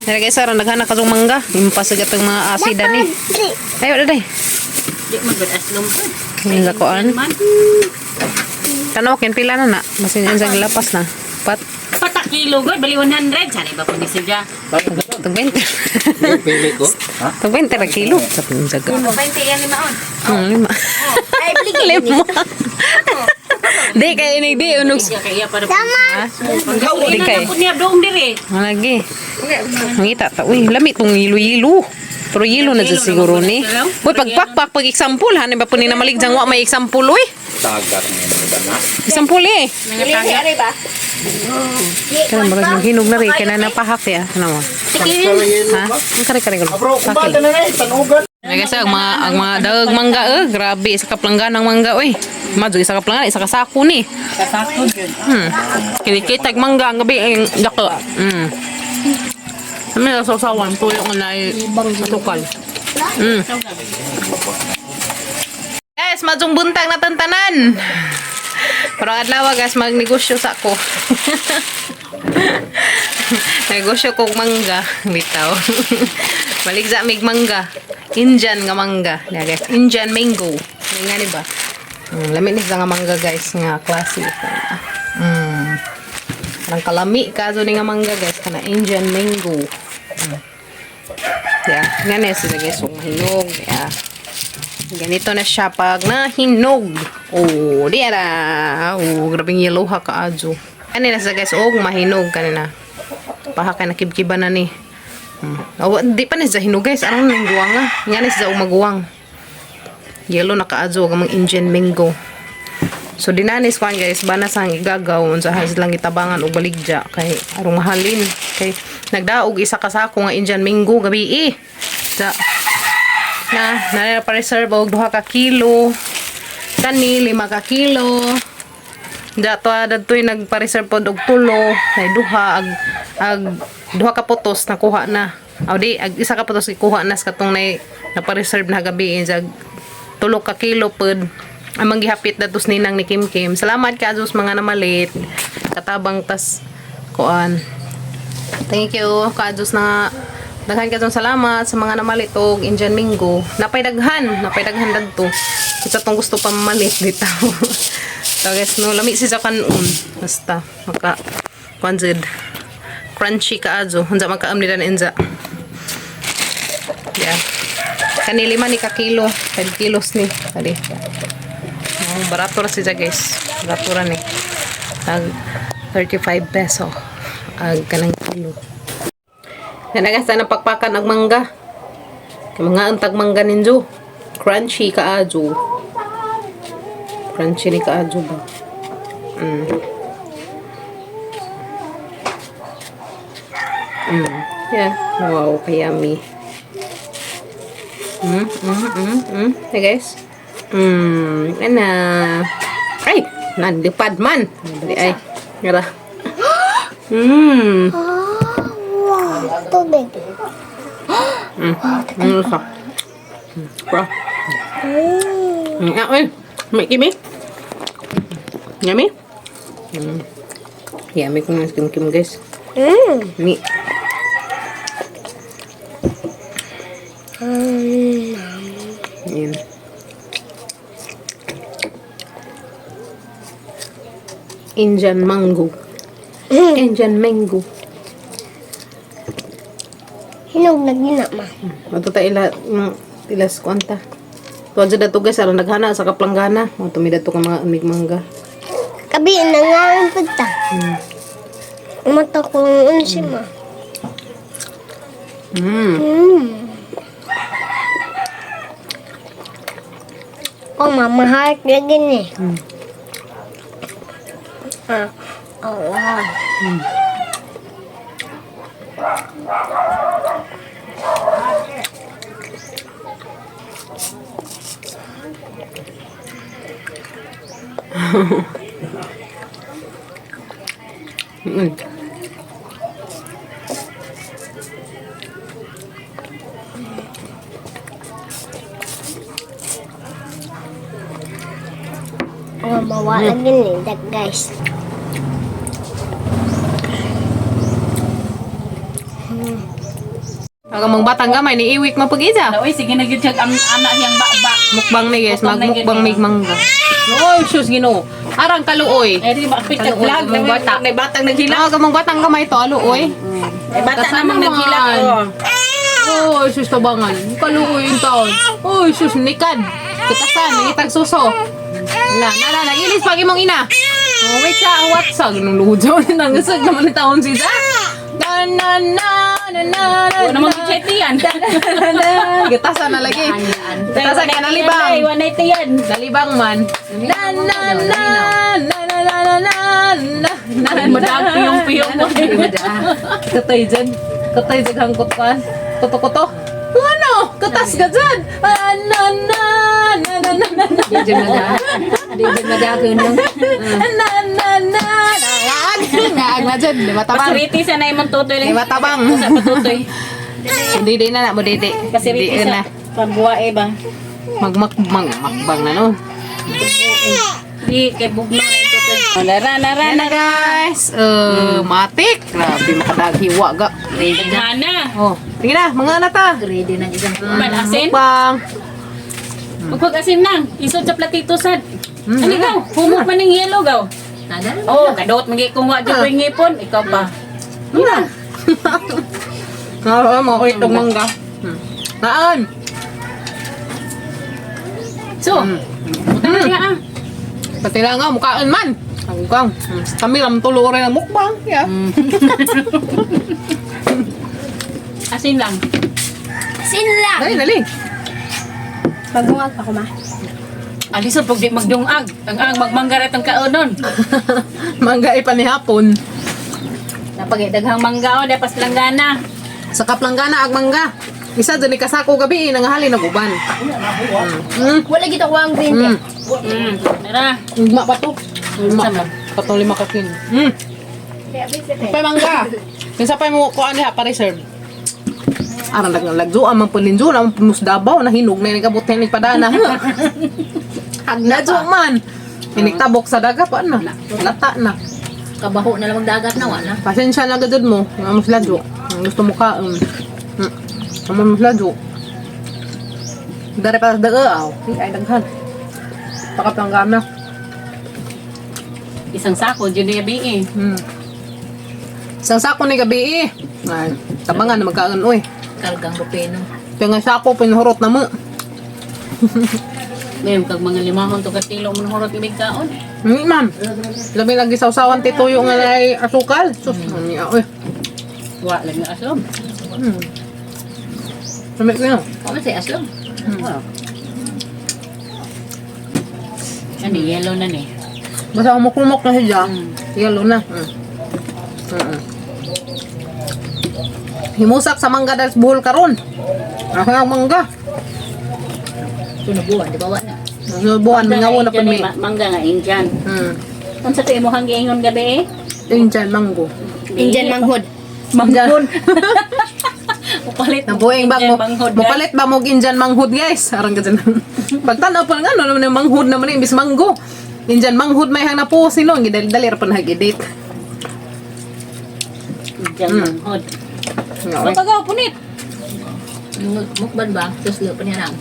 Dara guys, aron naghanak ka mangga. Impasag atong mga asida ni. Ayo daday. Di man gud aslom gud. Ang lakuan. Man. Tanaw kin pila na na. Masin ang lapas na. Pat Pata kilo gud bali 100 sana ba pud ni siya. tag 20. Pili ko. Ha? Tag 20 ra kilo. Sa pinsaga. 20 yan limaon. Lima. Ay, bili Lima. Di kay ini di unog. Siya kay iya para. Ha? Di Di kay. kay. Pud niya doong dire. Lagi. Mangita ta. Uy, lami tong yilo-yilo. Pero yilo na dyan siguro ni. Uy, pagpakpak, pag example, hanin ba po ni namalig dyan, wa may example, uy. Tagak ngayon ba na? Example eh. Bili ari ba? Kaya murag yung hinog na rin, kaya na napahak ya. Ano mo? Ha? Ang kare-kare ko. Bro, kumbata na na eh. Tanugan. Ay, kasi ang mga daog mangga eh, grabe isa ka planggan ang mangga oy. Madyo isa ka planggan, isa ka sako ni. Kasako gyud. Kinikitag mangga ang gabi ang dako. Kami sa sausawan tuyo nga na atukal. Guys, madyong buntag na tantanan. Pero ang adlaw guys, magnegosyo sa ako. Negosyo kog mangga, bitaw. Balik sa amig mangga. Indian nga mangga. Yeah, guys, Indian mango. Nga ni ba? Lami ni siya nga mangga guys nga klase. Parang kalami kaso ni nga mangga guys kana Indian mango. Yeah, nga na siya guys, so mahinog. Yeah. Ganito na siya pag nahinog. Oh, di ara. Oh, grabing yellow ha kaadyo. Ano na siya guys, og mahinog kanina. Paha kay nakibkiba na ni. Oh, di pa na siya hinog guys. Anong nang guwang ah? Nga na siya og maguwang. Yellow na kaadyo og among Indian mango. So dinanis kuan guys, bana sang igagaw unsa has lang gitabangan og baligya kay arong mahalin kay nagdaog isa ka sako nga Indian mango gabi eh. Sa na na pa reserve og 2 ka kilo. Kani 5 ka kilo. Dato adtoy nagpa-reserve pod og tulo, nay duha ag ag duha ka putos nakuha na. Aw di ag isa ka putos gikuha na sa katong nay napa-reserve na gabi eh, jag tulo ka kilo pod. Amang gihapit datos ninang ni Kim Kim. Salamat ka sa mga namalit. Katabang tas kuan. Thank you kaadus na daghan ka salamat sa mga namalit og Indian Mingo. Napay daghan, napay daghan dadto. Kita tong gusto pa mamalit dito. So guys, no lami si sa kanon. Basta maka kuan jud. Crunchy kaadyo. Unsa makaam nila na inza. Yeah. Kani lima ni ka kilo, 5 kilos ni. Kani. Oh, barato ra siya guys. Barato ra ni. Tag 35 peso ag kanang kilo. Nanagas na pakpakan og mangga. Kay mga antag mangga ninyo. Crunchy kaadyo. Crunchy ni kaadyo ba? Yeah. Wow, kayummy. Hey guys. Ana. Ay, nandipad man. Dali ay. Ngara. Wow, tubig. Ano sa? Bro. Ah, oy. May kimi. Yummy? Yummy kung mas kim kim guys. Mi. Yan. Indian mango. Indian mango. Hinog na gina ma. Mato ta ila ilas kwanta. Tuwan sa dato guys, aron naghana sa kaplanggana. Mato mi dato ka mga amig mangga. Kabi na nga ang pagta. Umata ko ang unsi ma. Oh, mama, heart lagi ni. Ah, oh, wow. Oh, mawa lagi ni, that guys. Ang mga batang gamay ni iwik mapag-isa. Oy, sige na gyud siya ang anak niyang baba. Mukbang ni guys, Mukbang na magmukbang gyud, mig mangga. Oy, sus Ginoo. Arang kaluoy. Ay, di ba apit Kaluoy vlog kamong bata. May batang naghilak. Ah, kamong batang gamay to aluoy. May bata Kasama namang naghilak. man. Oh. Oy, sus tabangan. Kaluoy yung taon. Oy, sus nikad. Kitasan, nangitag suso. Wala, na na, nagilis pag imong ina. Oh, wait sa ang WhatsApp nung luhod nang gasag naman ni taon siya. Na na na na na na. Wala namang chat yan. Na, na. Gitasan na lagi. Gitasan ka nalibang. Wala na yan. Nalibang man. Na na na na na na na na na na na. Madag piyong-piyong mo. Katay dyan. Katay dyan hangkot kan. Kuto-kuto. Ano? Katas ka dyan. Ah, na na na na na na na. Di dyan madagan lang. Na na na. Ngaag. Ngaag na dyan. Di matabang. Pasiriti sa na imong tutoy Di lang. matabang. Sa patutoy. Didi na na mo didi. Pasiriti Di sa na. pagbuwae ba. Magmakbang. Makbang na no. Di kay bugno na yung tutoy. Oh, Nara nara Yan na nara. guys. Matik. Grabe makadaghiwa ga. Daghan na. Oh, sige na, mga na ta. Ready ng isang Man asin. Mukbang. Magpag asin lang. Isod sa platito sad. Ano gaw? Humok man ng yellow gaw. Nada. Oh, kadot magi kung wa jud ko'y ngipon, ikaw pa. Ano? Oo, mga kuitong mangga. Naan. So, buta na siya ah. Pati lang nga, mukhaan man. Ang kang. Kami lang tulo rin ang mukbang. Yeah. Asin lang. Sin lang. Dali, dali. Pagungag pa ko ma. Alison pag di magdungag, ang magmangga ra tong kaonon. Mangga ipa ni hapon. Napag daghang mangga o dapas langgana. Sa kaplangana ag mangga. Isa dyan ni kasako gabi, nangahalin ang uban. Wala gito ko ang green tea. Nara. Ugma pa to. Ugma. Sama. Patong 5 ka kilo. Pa mangga. Kinsa pa mo kuan diha pa reserve. Aran lang lagjo amang pulinjo na mus Davao na hinog na kabot ni padana. Hagna man. Iniktabok sa daga pa na. Lata na. Kabaho na lang magdagat na wala. Pasensya na gajud mo. Nga mas ladyo. Ang gusto mo ka. Ang mas ladyo. Dari pa sa daga aw. Ay daghan. Pakapanggana. Isang sako jud ni bi. Isang sako ni gabi eh. Ay, tabangan na magkaan oy. Kalgang rupeno. Kaya nga sako pinhurot na mo. Ngayon kag mga limahon to ka kilo mo hurot ibig kaon. Hindi ma'am. Labi lagi sausawan tituyo nga ay asukal. Sus, ano niya oy. Wa lang nga asom. Sabi ko yun. Kamo si Aslong. Ano yellow na ni. Basta kumukumok na siya. Yellow na. Himusak sa mangga dahil sa buhol karon. Ako ang mangga. Tunubuan, di ba wala? Buwan, mingaw na Indian pa mi. eh, Mangga nga Indian. Unsa to imong giingon gabi eh? Indian mango. Indian manghod. Manghod. Mupalit. Nabuing ba mo? Indian manghod, Mupalit ba mo Indian manghud guys? Aron ka dyan. Pagtanaw pa nga, ano naman yung manghud naman imbis manggo. Indian manghud may hang napo sino ang gidali-dali ra pa nag-edit. Indian manghod. Okay. Mapagaw punit. Mukban ba? Tuslo pa niya lang.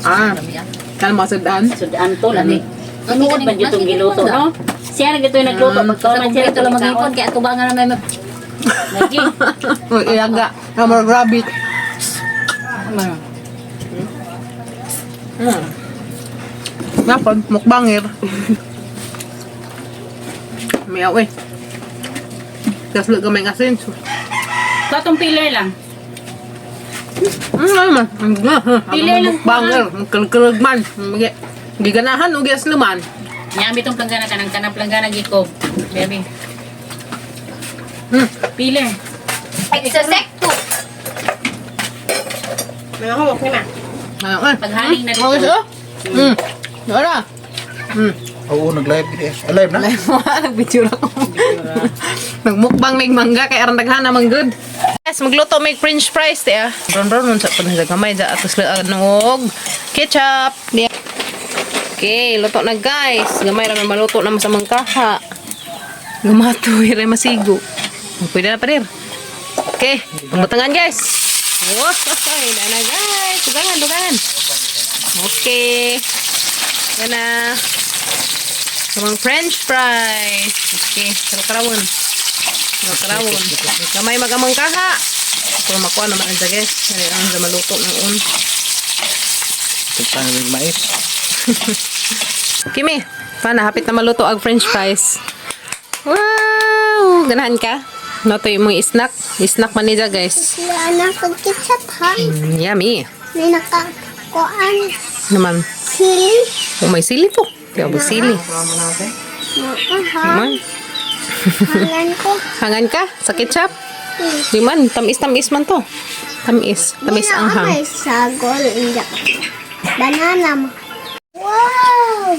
Ah, Kami ah. kalma sa daan. Sudan to lami. Tuod man jud tong giluto no. Siya ra gito yung nagluto Sa pagkaon siya kumpleto lang mag-ipon, kaya tubangan na may Lagi. Uy, ilaga. Amor rabbit. Napon, mukbangir. Miyaw eh. Kaslo gamay nga asin. Katong pillar lang. Ano man? Pili lang Mukbanger. Mukkulog man. Giganahan o gas luman. Nyami tong planggana kanang kanang planggana gikob. Baby. Pillar. Exosekto. Mga humok ni ma. Ano eh? Paghaling na Okay, dito. so? Wala. Oo, nag-live gid eh. Live na. Live mo, nagpicture ako. Nagmukbang mig mangga kay aron daghan naman good. Yes, magluto mig french fries ti ah. Brown brown nun sa panahon gamay ja atos og ketchup. Di. Okay, luto na guys. Gamay ra may maluto na sa mangkaha. Gumatoy ra masigo. Oh, pwede na pader. Okay, pangbutangan, guys. Wow, na guys. Dugangan, dugangan. Okay. Yan na. Kamang french fries. Okay, karawon. Karawon. Kamay magamang kaha. Kung makuha naman ang guys. Dali lang sa maluto ng un. Tagtang ng mais. Kimi, paano? Hapit na maluto ang french fries. Wow! Ganahan ka? No, to yung mga snack. Snack man niya, guys. Sila na pagkitsap ha. Yummy. May nakakuan Naman. sili. Oh, may sili po. Kaya may sili. Maaha. Man. Hangan ko. Hangan ka sa ketchup? Di man, tamis-tamis man to. Tamis. Tamis ang hang. May sagol. Injak. Banana mo. Wow!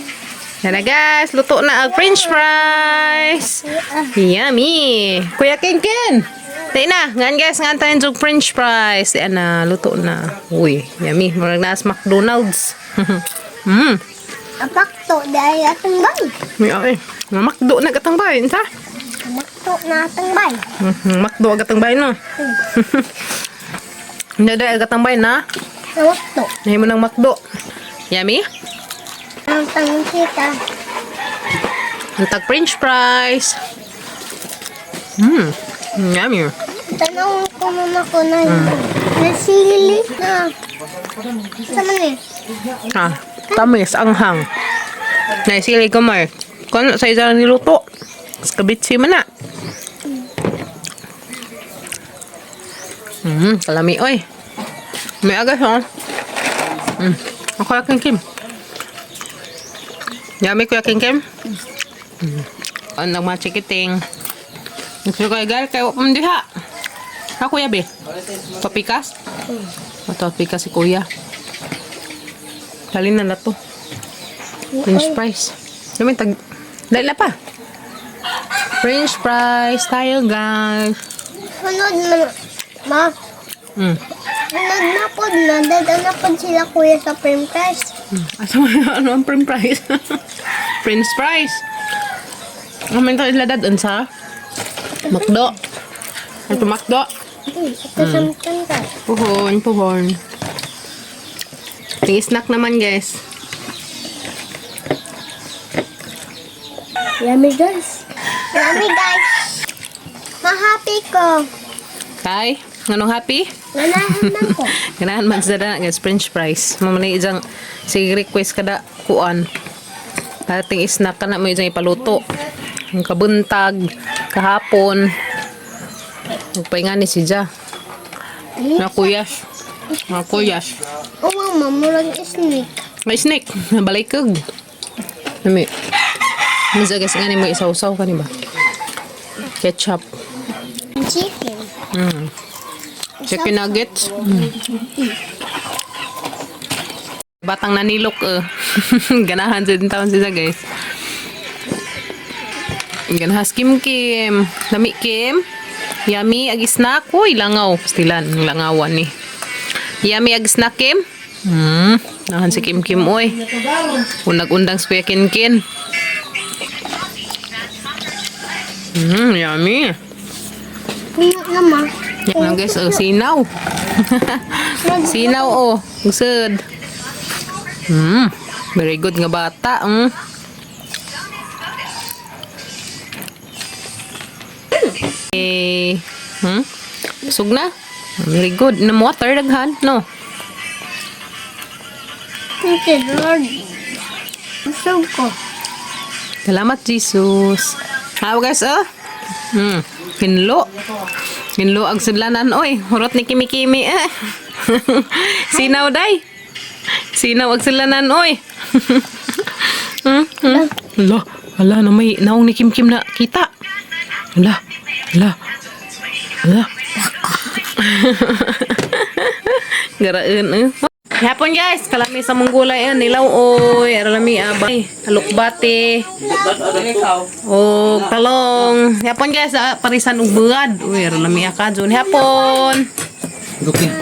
Yan na guys, luto na ang french fries. Yummy. Kuya Ken Ken. Tayo na, ngan guys, ngan tayo yung french fries. Yan na, luto na. Uy, yummy. Murag na sa McDonald's. Apakto dahil atang bay. May ay. Makdo na gatang bayan, ta? Amakto na atang bay. Makdo gatang bayan, no? Hindi dahil gatang bayan, na? Amakto. Nahin mo ng makdo. Yummy? Ang tangkita. Ang tag french fries. Yummy. Tanong ko muna ko na na sili na. Sa man eh. Ah, tamis, anghang. Naisili ko mar. Kung sa isa niluto. Skabitsi man na. Kalami oy. May agas oh. Ako yakin Kim. Yummy, Kuya Kim Kim. Ang nagmachikiting. Gusto ko igal kay wa pa man diha. Ha, Kuya be? Papikas? Ito, pikas si Kuya. Dali na to. French fries. Dami tag... Dali na pa. French fries tayo, guys. Sunod na. Ma. Sunod na po. Nadada na po sila kuya sa french fries. Asa mo ano ang french fries? French fries. Ang may tayo ladad sa McDo. Ito McDo. Ito sa french fries. Puhon, puhon. Yung snack naman, guys. Yummy guys. Yummy guys. Mahappy ko. Tay, nganong happy? Ganahan man ko. Ganahan man sa dana guys, french fries. Mamani isang sige request kada kuan. Parating snack ka na mo isang ipaluto. Ang kabuntag, kahapon. Nagpahinga ni si Ja. Mga kuyas. Mga kuyas. O mama, murag snake. May snake. Balikog. Nami. Minsan guys, nga ni mo isaw-saw ka ni ba? Ketchup. Chicken. Chicken nuggets. Batang nanilok eh. Ganahan sa din taon sila guys. Ganahas Kim Kim. Lami Kim. Yummy ag snack. Uy, langaw. Pastilan, langawan ni. Yummy ag snack Kim. Nahan si Kim Kim oy. Unag-undang si Kuya Kin Kin. Yummy. Puno naman. Yan guys, oh, sinaw. Sinaw oh, gusod. Very good nga bata. Eh, Sug na. Very good. Na water daghan, no? Thank you, Lord. Busog ko. Salamat Jesus. How guys oh? Kinlo. Kinlo ang sudlanan oy. Hurot ni Kimi Kimi eh. Sinaw day. Sinaw ang sudlanan oy. Ala, ala na may naong ni Kim Kim na kita. Ala, ala. Ala. Garaan eh. Hapon guys, kalami sa mong gulay eh, nilaw oy, aralami abay, alukbate. O talong. Hapon guys, ah, parisan og buad. Uy, aralami ka dun. Hapon. Looking.